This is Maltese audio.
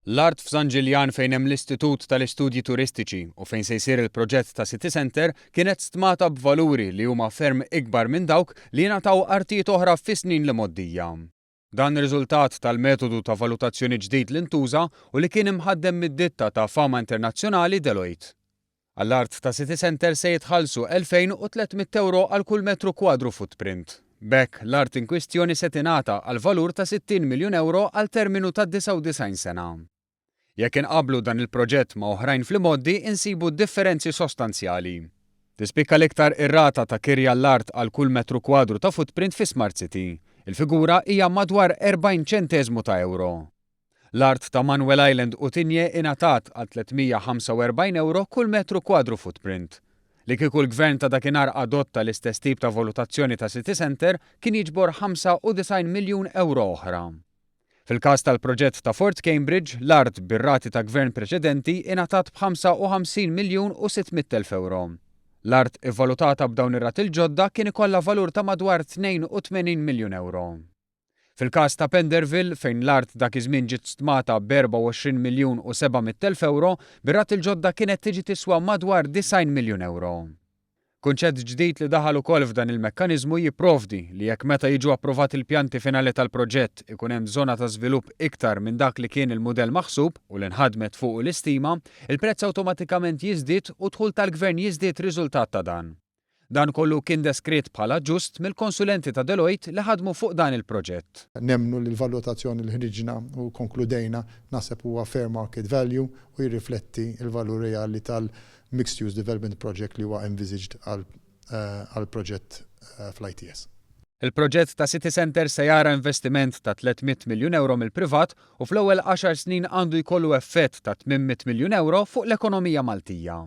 L-art f'San Ġiljan fejn hemm l-Istitut tal-Istudji Turistiċi u fejn se jsir il-proġett ta' City Centre kienet stmata b'valuri li huma ferm ikbar minn dawk li ingħataw artijiet oħra fis-snin l-imgħoddija. Dan riżultat tal-metodu ta' valutazzjoni ġdid li ntuża u li kien imħaddem mid-ditta ta' fama internazzjonali Deloitte. Għall-art ta' City Centre se jitħallsu 2,300 ewro għal kull metru kwadru footprint. B'hekk, l-art inkwistjoni se tingħata għal valur ta' 60 miljun ewro għal terminu ta' 99 sena. Jekk inqabblu dan il-proġett ma' oħrajn fl-imgħoddi insibu differenzi sostanzjali. Tispikka l-iktar ir-rata ta' kirja l-art għal kull metru kwadru ta' footprint fi Smart City. Il-figura hija madwar 40 ċenteżmu ta' ewro. L-art ta' Manuel Island u Tigné ingħatat għal 345 ewro kull metru kwadru footprint. Li kieku l-Gvern ta' dakinhar adotta l-istess tip ta' valutazzjoni ta' City Centre kien jiġbor 95 miljun ewro oħra. Fil-każ tal-proġett ta' Fort Cambridge, l-art bir-rati ta' Gvern preċedenti ingħatat b'55 miljun u 600 elf ewro. L-art ivvalutata b'dawn ir-rati l-ġodda kien ikollha valur ta' madwar 82 miljun ewro. Fil-każ ta' Penderville, fejn l-art dak iż-żmien ġiet stmata b'24 miljun u 700 elf ewro, bir-rati l-ġodda kienet tiġi tiswa madwar 90 miljun ewro. Kunċett ġdid li daħal ukoll f'dan il-mekkaniżmu jipprovdi li jekk meta jiġu approvati l-pjanti finali tal-proġett ikun hemm żona ta' żvilupp iktar minn dak li kien il-mudell maħsub u li nħadmet fuqu l-istima, il-prezz awtomatikament jiżdied u d-dħul tal-Gvern jiżdied riżultat ta' dan. Dan kollu kien deskritt bħala ġust mill-konsulenti ta' Deloitte li ħadmu fuq dan il-proġett. Nemmnu li l-valutazzjoni li ħriġna u kkonkludejna naħseb huwa fair market value u jirrifletti l-valur reali tal-mixed use development project li huwa envisaged għall-proġett fl-ITS. Il-proġett ta' City Centre se jara investiment ta' 300 miljun ewro mill-privat u fl-ewwel għaxar snin għandu jkollu effett ta' 800 miljun ewro fuq l-ekonomija Maltija.